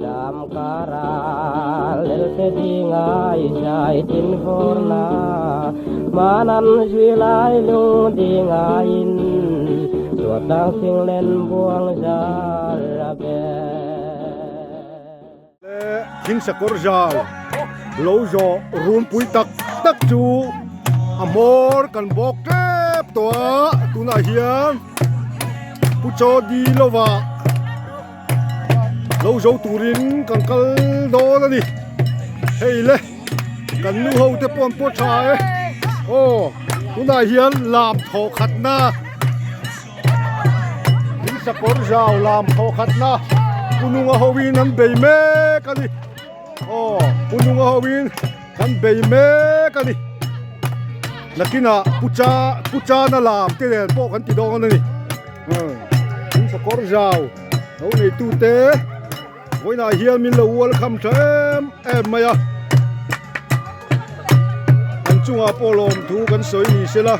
Zam kara lelte dinga i zai tin vawrna Hmanan zui lai lung dinga in Tuatlang singlen buang zar a be. Thing sakawr zau lo zawh runpui tak tak chu a hmawr kan bawk tep tawh a, tunah hian Pu Chaw Di lova lo zo turin kan kal dawn a ni hei le kan nu ho te pawh an pawt tha e aw tunah hian lam thawh khatna in sakawr zau lam thawh khatna pu nunga hoin an bei mek a ni aw pu nunga hoin an bei mek a ni nakinah pu cha pu chana lam te nen pawh kan ti dawn a ni. In sakawr zau lo neitu te vawiinah hian min lo welcome tha em em mai a an chungah pawh lawm thu kan sawi ni sela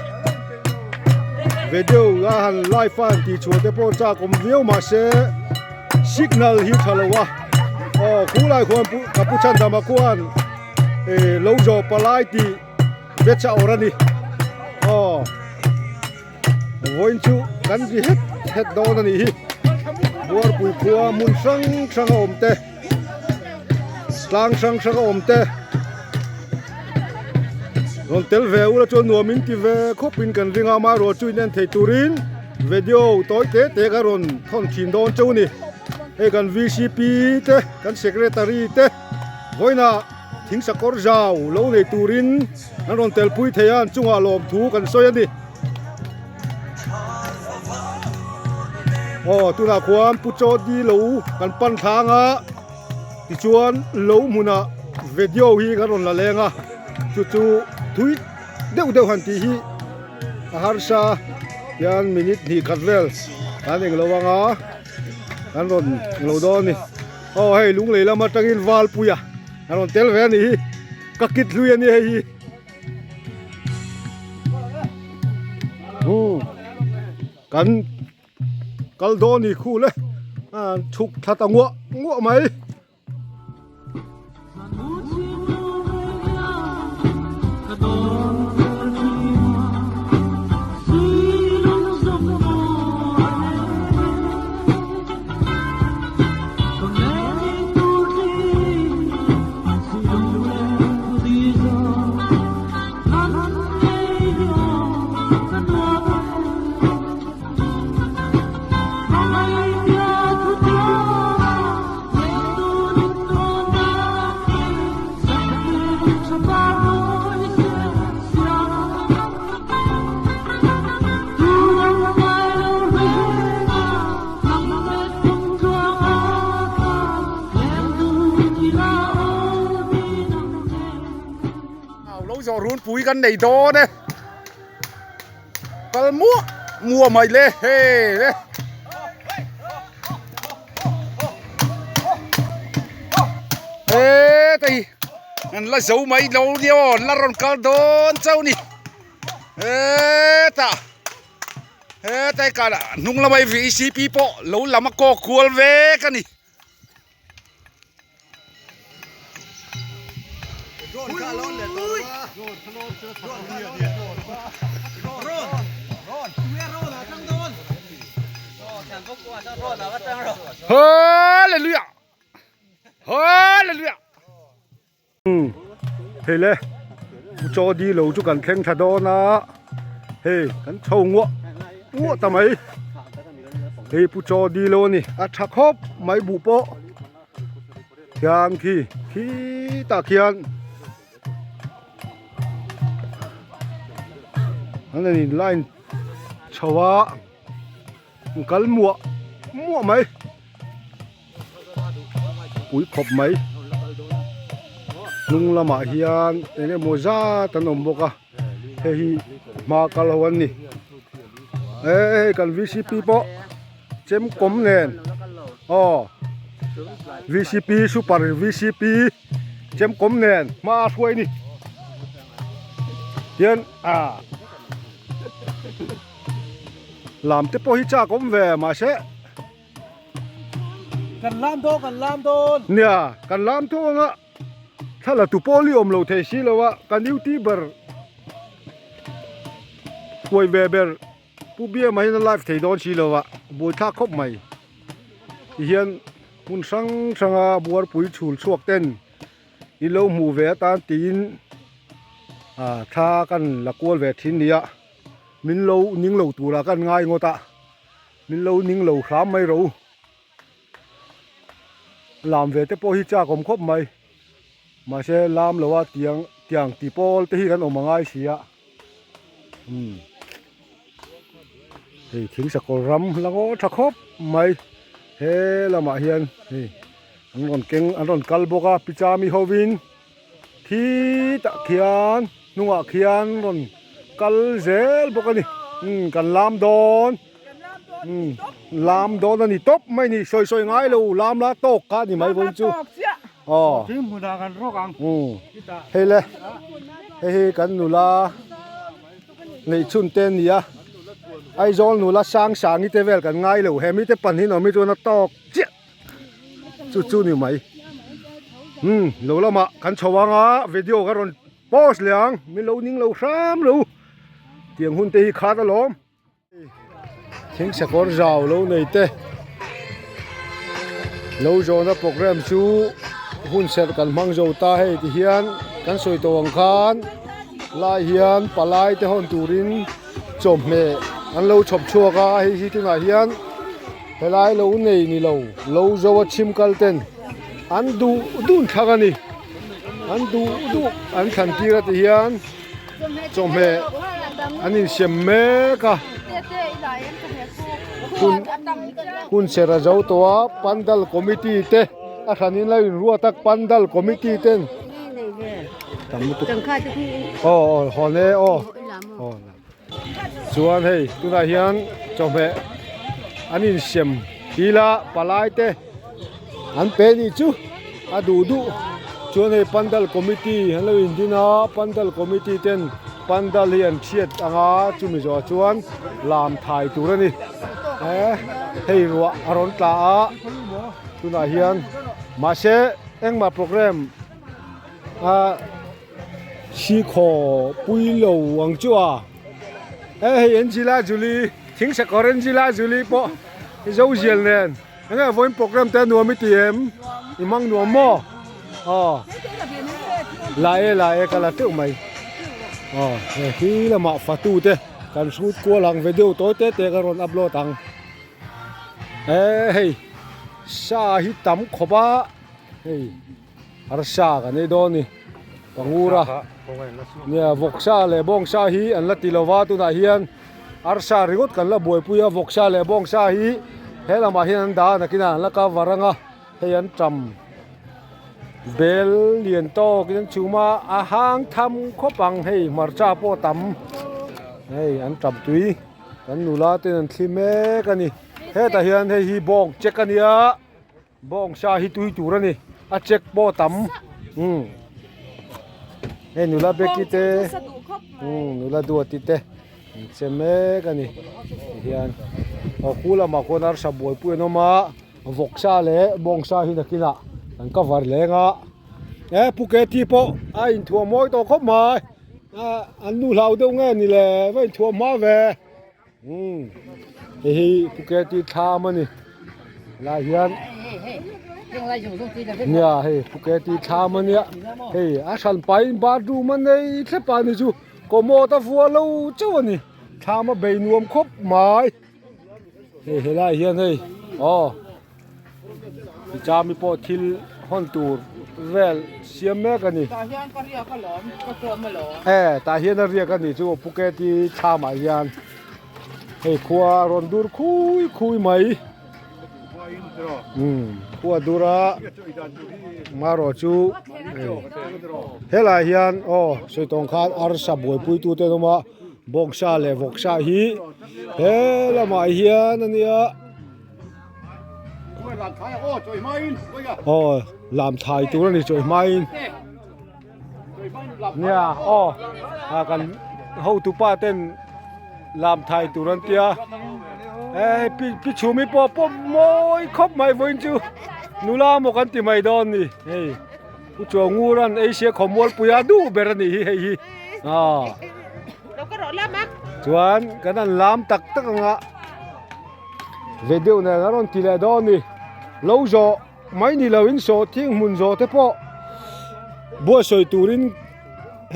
video a han live a han tih chhuah te pawh chak awm viau mahse signal hi tha lo a aw khulai khuan ka pu chhandama khuan eh lo zawh palai tih ve chauh a ni aw. Vawiin chu kan ri het het dawn a nih hi Buarpui khua hmun hrang hrang a awm te tlang hrang hrang a awm te rawn tel ve ula chuan nuam in ti ve khawp in kan ring a amaherawh chu in en thei turin video tawi te te ka rawn thawn thin dawn cheu a ni hei kan V C P te kan secretary te vawiinah thing sakawr zau lo nei turin an rawn tel pui thei a an chungah lawmthu kan sawi a ni. Aw tunah khuan Pu Chaw Di lo kan pan thlang a tichuan lo hmunah video hi kan rawn la leng a chu chu thui deuh deuh han tih hi a harsa hian minute hnih khat vel kan englo ang a kan rawn englo dawn a ni aw hei lunglei lam atangin Valpuia an rawn tel ve a nih hi ka kit hlui a ni hei hi. Kan kal dawn ni khu le a chhuk thla ta nguah nguah mai. Lo zawh runpui kan nei dawn e kal muah muah mai le hei le he tei an la zo mai lo nia aw an la rawn kal dawn chauh a ni hetah hetlai kanah hnung lama vcp pawh lo lam a kawk kual vek a ni. Hallelujah Hallelujah Hei le chaw di lo chu kan thleng tha dawn a hei kan chho nguah nguah ta mai hei pu chaw di lo a ni a tha khawp mai buh pawh khian khi khi tah khian an in line chho a kal muah muah mai. Pui khawp mai hnung lamah hian eng emaw zat an awm bawk a hei hi hma kal ho an ni eh hei kan vcp pawh chem kawm nen aw vcp super vcp chem kawm nen hma a hruai a ni hian ah lam te pawh hi chak awm ve mahse. Kan lam dawn, kan lam dawn. Nia, kan lam tho anga thla la tu pawl hi awm lo thei si lo a, kan youtuber huai ve ber Pu Biama hian a live thei dawn si lo a, buaithlak khawp mai. Tihian hmun hrang hranga buarpui chhul chhuak ten i lo hmuh ve atan tiin ah thla kan la kual ve thin nia, min lo ning lo turah kan ngai ngawt a, min lo ning lo hram mai ro. Lam ve te pawh hi chak awm khawp mai, mahse lam lo a tiang tiang ti pawl te hi kan awm a ngai si a. Umm hei thing sakawr ram la ngaw tha khawp mai he lamah hian hei an rawn keng an rawn kal bawk a pichami hovin khi tah khian hnungah khian rawn kal zel bawk a ni umm kan lam dawn umm lam dawn a ni tawp mai a ni sawi sawi ngai lo lam la tawk kha a ni mai vawiin chu. Aw. Thing hmunah kan rawk ang. Umm. Hei le. Hei hi kan nula neih chhun te a ni a. Aizawl nula sang sangi te vel kan ngai lo. He mite pan hi awm hi chuan a tawk chiah. Chu chu ni mai. Umm lo lamah kan chho ang a video ka rawn post leh ang. Min lo ning lo hram lo. Tiang hun te hi khat alawm. Thing sakawr zau lo nei te lo zawhna program chu hun serh kan hmang zo ta hei ti hian kan sawi tawh ang khan lai hian palai te hawn turin chawhmeh an lo chhawp chhuak a hei hi tunah hian helai lo nei ni lo lo zo a chhim kal ten an duh dun thlak a ni an duh duh an thlan tir a ti hian. Chawhmeh an insiam mek a hun hun ser a zo tawh a pandal committee te a hranin lo inruat a pandal committee ten tam lutuk aw aw hawn e aw aw chuan hei tunah hian chawhmeh an insiam dil a palai te. An pe nih chu a duh duh chuan hei pandal committee an lo in din a pandal committee ten pandal hi an chhiat ang a chumi zawhah chuan lam thai tur a ni eh hei ruah a rawn tla a tunah hian mahse engmah program ah Sikhaw pui lo ang chu a e hei Angela Julie thing sakawr Angela Julie pawh zo zial nen enge vawiin program te a nuam i ti em i hmang nuam maw aw la e la e ka la teuh mai aw he hi lamah fatu te kan hrut kual ang video tawi te te ka rawn upload ang e hei sa hi tam khawp a hei. Arsa kan ei dawn a ni pangura nia vawksa leh bawngsa hi an la ti lova tunah hian arsa ringawt kan la buaipui a vawksa leh bawngsa hi he lamah hian an dah a nakinah an la cover anga hei an tam bel lian tawk in an chhum a a hang tham khawp ang hei hmarcha pawh a tam hei an tam tui kan nula ten an thli mek a ni hetah hian hei hi bawng check a nia. Bawngsa hi tui tur a ni a check pawh tam umm hei nula beki te umm nula duati te an che mek a ni tihian aw khu lamah khuan arsa buaipui an awm a vawksa leh bawngsa hi nakinah an cover leng a e pu Keti pawh a inthuah mawi tawh khawp mai a an nu hlau deuh nge ni le va inthuah hma ve. Umm hei hi Phuket hi thlam a ni helai hian nia hei Phuket hi thlam a nia hei a hran pahin bathroom a nei thlep a ni chu commode a vuah lo chauh a ni thlam a bei nuam khawp mai hei helai hian hei aw. Tichami pawh thil hawn tur vel siam mek a ni. Tah hian ka riak alawm, ka tlawm alawm. E, tah hian a riak a ni chu Phuket-i thlamah hian hei khua a rawn dur khui khui mai. Umm, khua dur a marawh chu hei helaiah hian aw sawi tawng khan arsa buaipuitute an awm a, bawngsa leh vawksa hi he lamah hian a nia. Aw lam thai tur a ni chawi hmain nia aw a kan hotupa ten lam thai tur an tia e pi pi chhumi pawh pawh mawi khawp mai vawiin chu. Nula maw kan ti mai dawn ni hei Pu Chuanguran Asia khawmualpuia duh ber a nih hi hei hi aw chuan kan han lam tak tak anga video nen a rawn ti leh dawn ni lo zawh mai ni lo in sawh thing hmun zawh te pawh buatsawi turin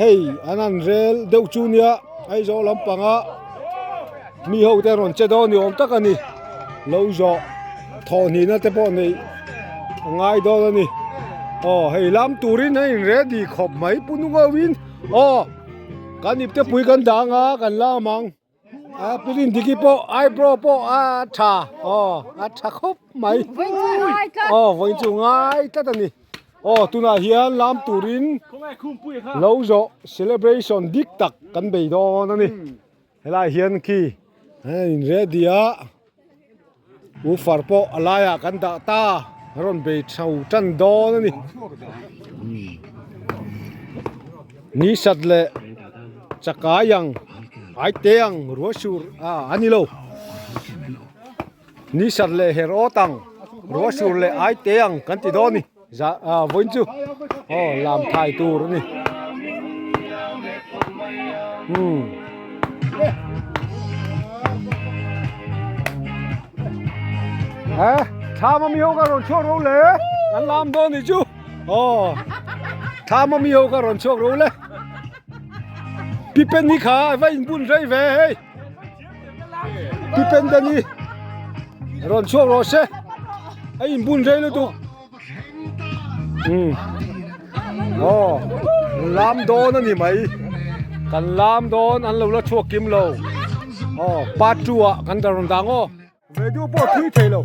hei an han rel deuh chu nia Aizawl lampanga mi ho te rawn che dawn ni awm tak a ni lo zawh thawhhnihna te pawh neih a ngai dawn a ni aw hei lam turin a in ready khawp mai pu nung ho in aw kan ipte pui kan dang a kan lam ang. A pirin diki pawh eyebrow pawh a tha aw a tha khawp mai aw vawiin chu ngai tlat a ni aw tunah hian lam turin lo zawh celebration dik tak kan bei dawn a ni helai hian khi a in ready a woofer pawh a laiah kan dah ta a rawn bei chho tan dawn a ni ni sat leh chakai ang ai te ang ruah sur ah a ni lo ni sat leh her awt ang ruah sur leh ai te ang kan ti dawn a ni za ah vawiin chu aw lam thai tur a ni umm. Thlam a mi ho ka rawn chhuak ro le kan lam dawn ni chu aw thlam a mi ho ka rawn chhuak ro le pipen hi kha va in bun rei ve hei pipen te ni rawn chhuak rawh se a in bun rei lutuk aw lam dawn a ni mai kan lam dawn an lo la chhuak kim lo aw part 2 ah kan rawn dang aw. Vedio pawh thui thei lo,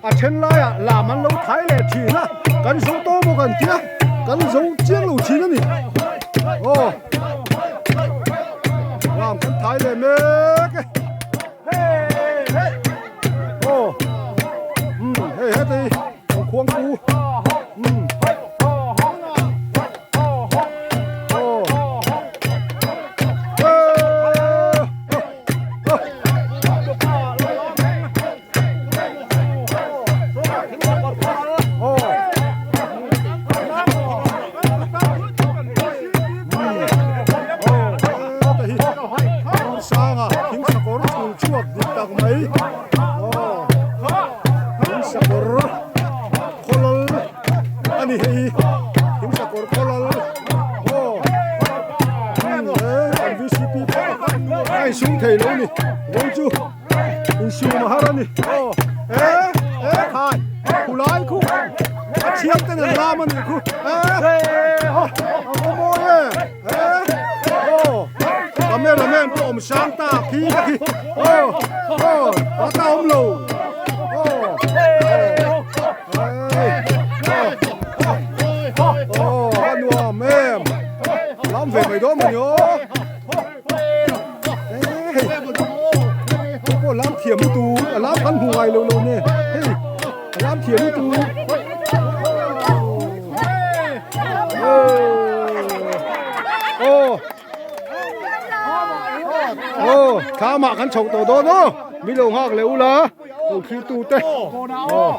a then laiah lam an lo thai leh thin a, kan zo tawh maw kan tia, kan zo chiang lo thin a ni. Aw, lam kan thai leh mek e. Aw, umm hei heti ang khuang pu, umm. Aw. Sanga thing sakawr chhul chhuak dik tak mai thing sakawr khawlal a ni hei thing sakawr khawlal Kan VCP pawh a insum thei lo ni vawng chu insum a har a ni aw e e khai khulai khu a thiam ten an lam a nih khu e a mawi e e aw cameraman pawh awm sang ta khi te khi aw aw ta ta awm lo aw aw a nuam em. Lam ve mai dawn mawni aw. Hei pawh lam thiam lutuk a lam kan hmu ngai lo lo ne hei a lam thiam lutuk. Aw aw thlamah kan chhoh tawh dawn aw mi lo nghak leh ula lo thlir tu te aw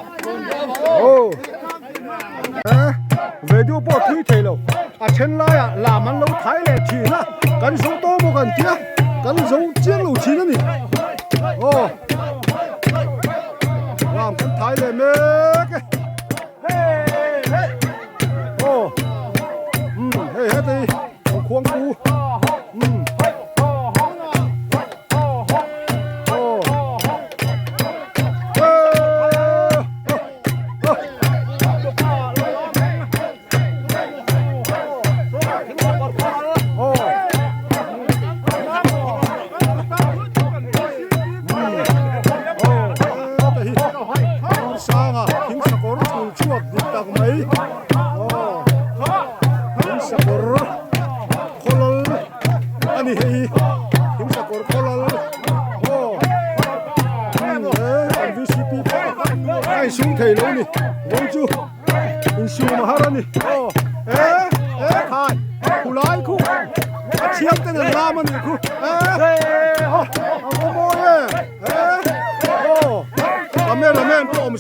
aw. Vedio pawh thui thei lo a then laiah lam an lo thai leh thin a kan zo tawh bawk an tia kan zo chiang lo thin a ni aw lam kan thai leh mek e aw umm hei heti ang khuang pu umm aw. Sanga thing sakawr chhul chhuak dik tak mai thing sakawr khawlal a ni hei thing sakawr khawlal Kan VCP pawh a insum thei lo ni vawng chu insum a har a ni aw e e khai khulai khu a thiam ten an lam a nih khu e a mawi e e aw cameraman pawh awm.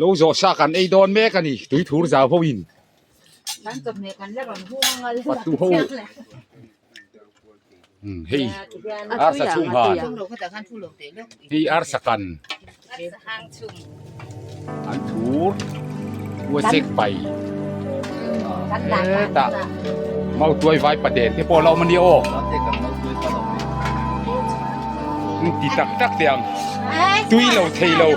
Lo zawh sa kan ei dawn mek a ni tui thur zau ho in. Patu ho hei arsa chhung han hei arsa kan an thur uasek pai hetah mautuai vai paden te pawh a lo awm a nia aw ti tak tak teh ang tui lo thei lo.